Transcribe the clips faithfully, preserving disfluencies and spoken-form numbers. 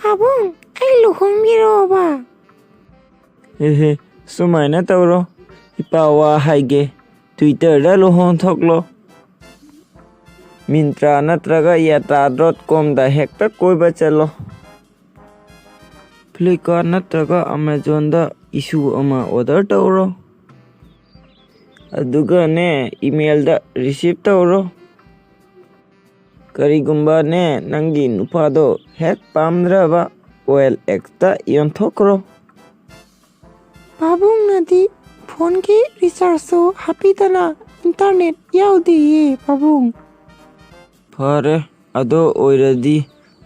ꯄꯥꯕꯨꯡ, ꯑꯩ ꯂꯨꯍꯣꯡꯕꯤꯔꯣꯕ? ꯍꯦ ꯍꯦ, ꯁꯨꯃꯥꯏꯅ ꯇꯧꯔꯣ, ꯏꯄꯥ ꯋꯥ ꯍꯥꯏꯒꯦ, ꯇ꯭ꯋꯤꯇꯔꯗ ꯂꯨꯍꯣꯡ ꯊꯣꯛꯂꯣ, ꯃꯤꯟꯇ꯭ꯔꯥ ꯅꯠꯇ꯭ꯔꯒ ꯌꯥꯇ꯭ꯔꯥ ꯗꯣꯠ ꯀꯣꯝꯗ ꯍꯦꯛꯇ ꯀꯣꯏꯕ ꯆꯠꯂꯣ, ꯐ꯭ꯂꯤꯞꯀꯥꯔꯠ ꯅꯠꯇ꯭ꯔꯒ ꯑꯃꯥꯖꯣꯟꯗ ꯏꯁꯨ ꯑꯃ ꯑꯣꯔꯗꯔ ꯇꯧꯔꯣ, ꯑꯗꯨꯒꯅꯦ, ꯏꯃꯦꯜꯗ ꯔꯤꯁꯤꯞ ꯇꯧꯔꯣ꯫ ꯀꯔꯤꯒꯨꯝꯕꯅꯦ, ꯅꯪꯒꯤ ꯅꯨꯄꯥꯗꯣ ꯍꯦꯛ ꯄꯥꯝꯗ꯭ꯔꯕ, ꯑꯣ ꯑꯦꯜ ꯑꯦꯛꯁꯇ ꯌꯣꯟꯊꯣꯛꯈ꯭ꯔꯣ꯫ ꯄꯥꯕꯨꯡꯅꯗꯤ ꯐꯣꯟꯒꯤ ꯔꯤꯆꯥꯔꯖꯁꯨ ꯍꯥꯞꯄꯤꯗꯅ ꯏꯟꯇꯔꯅꯦꯠ ꯌꯥꯎꯗꯦꯌꯦ ꯄꯥꯕꯨꯡ꯫ ꯐꯔꯦ, ꯑꯗꯣ ꯑꯣꯏꯔꯗꯤ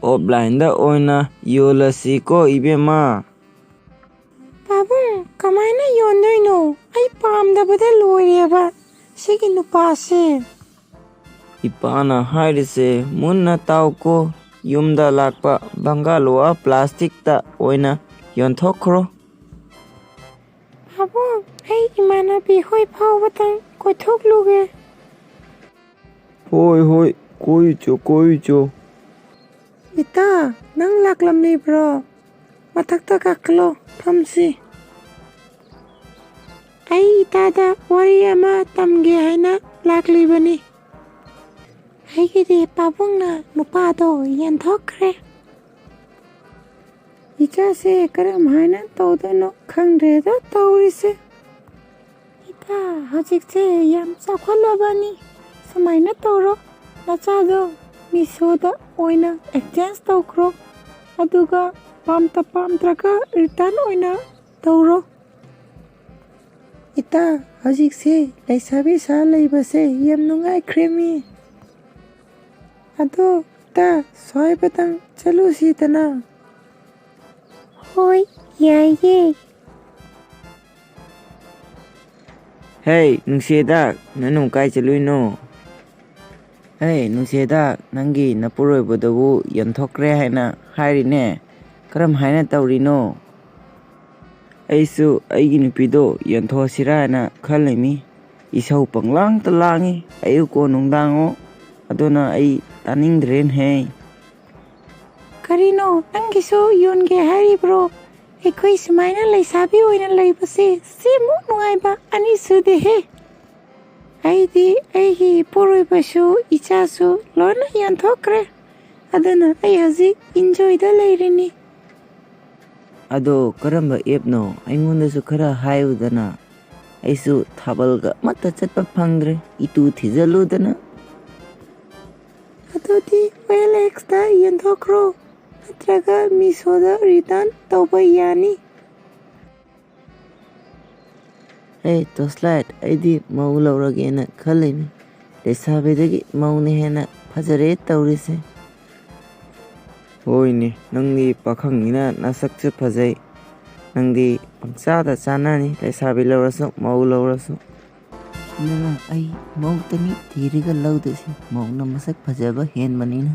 ꯑꯣꯐꯂꯥꯏꯟꯗ ꯑꯣꯏꯅ ꯌꯣꯜꯂꯁꯤꯀꯣ ꯏꯕꯦꯝꯃ꯫ ꯄꯥꯕꯨꯡ, ꯀꯃꯥꯏꯅ ꯌꯣꯟꯗꯣꯏꯅꯣ? ꯑꯩ ꯄꯥꯝꯗꯕꯗ ꯂꯣꯏꯔꯦꯕ ꯁꯤꯒꯤ ꯅꯨꯄꯥꯁꯦ꯫ ꯏꯄꯥꯅ ꯍꯥꯏꯔꯤꯁꯦ ꯃꯨꯟꯅ ꯇꯥꯎꯀꯣ, ꯌꯨꯝꯗ ꯂꯥꯛꯄ ꯕꯪꯒꯥꯂꯣ ꯄ꯭ꯂꯥꯁꯇꯤꯛꯇ ꯑꯣꯏꯅ ꯌꯣꯟꯊꯣꯛꯈ꯭ꯔꯣ꯫ ꯄꯥꯕꯨꯡ, ꯑꯩ ꯏꯃꯥꯟꯅꯕꯤ ꯍꯣꯏ ꯐꯥꯎꯕꯗꯪ ꯀꯣꯏꯊꯣꯛꯂꯨꯒꯦ꯫ ꯍꯣꯏ ꯍꯣꯏ, ꯀꯣꯏꯆꯣ ꯀꯣꯏꯆꯣ꯫ ꯏꯇꯥ, ꯅꯪ ꯂꯥꯛꯂꯝꯃꯤꯕ꯭ꯔꯣ? ꯃꯊꯛꯇ ꯀꯥꯈꯠꯂꯣ, ꯐꯝꯁꯤ꯫ ꯑꯩ ꯏꯇꯥꯗ ꯋꯥꯔꯤ ꯑꯃ ꯇꯝꯒꯦ ꯍꯥꯏꯅ ꯂꯥꯛꯂꯤꯕꯅꯤ꯫ ꯑꯩꯒꯤꯗꯤ ꯄꯥꯕꯨꯡꯅ ꯅꯨꯄꯥꯗꯣ ꯌꯦꯟꯊꯣꯛꯈ꯭ꯔꯦ꯫ ꯏꯆꯥꯁꯦ ꯀꯔꯝ ꯍꯥꯏꯅ ꯇꯧꯗꯣꯏꯅꯣ ꯈꯪꯗ꯭ꯔꯦꯗ ꯇꯧꯔꯤꯁꯦ꯫ ꯏꯇꯥ, ꯍꯧꯖꯤꯛꯁꯦ ꯌꯥꯝ ꯆꯥꯎꯈꯠꯂꯕꯅꯤ꯫ ꯁꯨꯃꯥꯏꯅ ꯇꯧꯔꯣ, ꯅꯆꯥꯗꯣ ꯃꯤꯁꯣꯗ ꯑꯣꯏꯅ ꯑꯦꯛꯆꯦꯟꯖ ꯇꯧꯈ꯭ꯔꯣ, ꯑꯗꯨꯒ ꯄꯥꯝꯇ ꯄꯥꯝꯗ꯭ꯔꯒ ꯔꯤꯇꯔꯟ ꯑꯣꯏꯅ ꯇꯧꯔꯣ꯫ ꯏꯇꯥ, ꯍꯧꯖꯤꯛꯁꯦ ꯂꯩꯁꯥꯕꯤ ꯁꯥ ꯂꯩꯕꯁꯦ ꯌꯥꯝ ꯅꯨꯡꯉꯥꯏꯈ꯭ꯔꯦꯃꯤ꯫ ꯑꯗꯣ ꯏꯇꯥ, ꯁ꯭ꯋꯥꯏꯕꯗꯪ ꯆꯠꯂꯨꯁꯤꯗꯅ꯫ ꯍꯣꯏ, ꯌꯥꯏꯌꯦ꯫ ꯍꯦ, ꯅꯨꯡꯁꯤꯗ, ꯅꯪ ꯀꯥꯏ ꯆꯠꯂꯨꯏꯅꯣ? ꯍꯦ, ꯅꯨꯡꯁꯤꯗ, ꯅꯪꯒꯤ ꯅꯄꯨꯔꯣꯏꯕꯗꯨꯕꯨ ꯌꯦꯟꯊꯣꯛꯈ꯭ꯔꯦ ꯍꯥꯏꯅ ꯍꯥꯏꯔꯤꯅꯦ꯫ ꯀꯔꯝ ꯍꯥꯏꯅ ꯇꯧꯔꯤꯅꯣ? ꯑꯩꯁꯨ ꯑꯩꯒꯤ ꯅꯨꯄꯤꯗꯣ ꯌꯦꯟꯊꯣꯛꯑꯁꯤꯔꯥ ꯍꯥꯏꯅ ꯈꯜꯂꯤꯃꯤ꯫ ꯏꯁꯧ ꯄꯪꯂꯥꯡꯇ ꯂꯥꯡꯉꯤ, ꯑꯌꯨꯛꯀꯣ ꯅꯨꯡꯗꯥꯡꯉꯣ꯫ ꯑꯗꯨꯅ ꯑꯩ ꯇꯥꯅꯤꯡꯗ꯭ꯔꯦꯅꯦꯍꯦ꯫ ꯀꯔꯤꯅꯣ, ꯅꯪꯒꯤꯁꯨ ꯌꯣꯟꯒꯦ ꯍꯥꯏꯔꯤꯕ꯭ꯔꯣ? ꯑꯩꯈꯣꯏ ꯁꯨꯃꯥꯏꯅ ꯂꯩꯁꯥꯕꯤ ꯑꯣꯏꯅ ꯂꯩꯕꯁꯦ ꯁꯤꯃꯨꯛ ꯅꯨꯡꯉꯥꯏꯕ ꯑꯅꯤ ꯁꯨꯗꯦꯍꯦ꯫ ꯑꯩꯗꯤ ꯑꯩꯒꯤ ꯏꯄꯨꯔꯣꯏꯕꯁꯨ ꯏꯆꯥꯁꯨ ꯂꯣꯏꯅ ꯌꯣꯟꯊꯣꯛꯈ꯭ꯔꯦ꯫ ꯑꯗꯨꯅ ꯑꯩ ꯍꯧꯖꯤꯛ ꯏꯟꯖꯣꯏꯗ ꯂꯩꯔꯤꯅꯤ꯫ ꯑꯗꯣ ꯀꯔꯝꯕ ꯑꯦꯞꯅꯣ? ꯑꯩꯉꯣꯟꯗꯁꯨ ꯈꯔ ꯍꯥꯏꯌꯨꯗꯅ꯫ ꯑꯩꯁꯨ ꯊꯥꯕꯜꯒ ꯑꯃꯠꯇ ꯆꯠꯄ ꯐꯪꯗ꯭ꯔꯦ, ꯏꯇꯨ ꯊꯤꯖꯜꯂꯨꯗꯅ꯫ ꯑꯗꯨꯗꯤ ꯑꯣ ꯑꯦꯜ ꯑꯦꯛꯁꯇ ꯌꯣꯟꯊꯣꯛꯈ꯭ꯔꯣ, ꯅꯠꯇ꯭ꯔꯒ ꯃꯤꯁꯣꯗ ꯔꯤꯇꯔꯟ ꯇꯧꯕ ꯌꯥꯅꯤ꯫ ꯍꯦ ꯇꯣꯁꯂꯥꯏꯠ, ꯑꯩꯗꯤ ꯃꯧ ꯂꯧꯔꯒꯦꯅ ꯈꯜꯂꯤꯅꯤ꯫ ꯂꯩꯁꯥꯕꯤꯗꯒꯤ ꯃꯧꯅ ꯍꯦꯟꯅ ꯐꯖꯔꯦ ꯇꯧꯔꯤꯁꯦ꯫ ꯍꯣꯏꯅꯦ, ꯅꯪꯗꯤ ꯄꯥꯈꯪꯅꯤꯅ ꯅꯁꯛꯁꯨ ꯐꯖꯩ꯫ ꯅꯪꯗꯤ ꯄꯪꯆꯥꯗ ꯆꯥꯅꯅꯤ, ꯂꯩꯁꯥꯕꯤ ꯂꯧꯔꯁꯨ ꯃꯧ ꯂꯧꯔꯁꯨ꯫ ꯑꯗꯨꯅ ꯑꯩ ꯃꯧꯇꯅꯤ ꯊꯤꯔꯒ ꯂꯧꯗꯣꯏꯁꯦ, ꯃꯧꯅ ꯃꯁꯛ ꯐꯖꯕ ꯍꯦꯟꯕꯅꯤꯅ꯫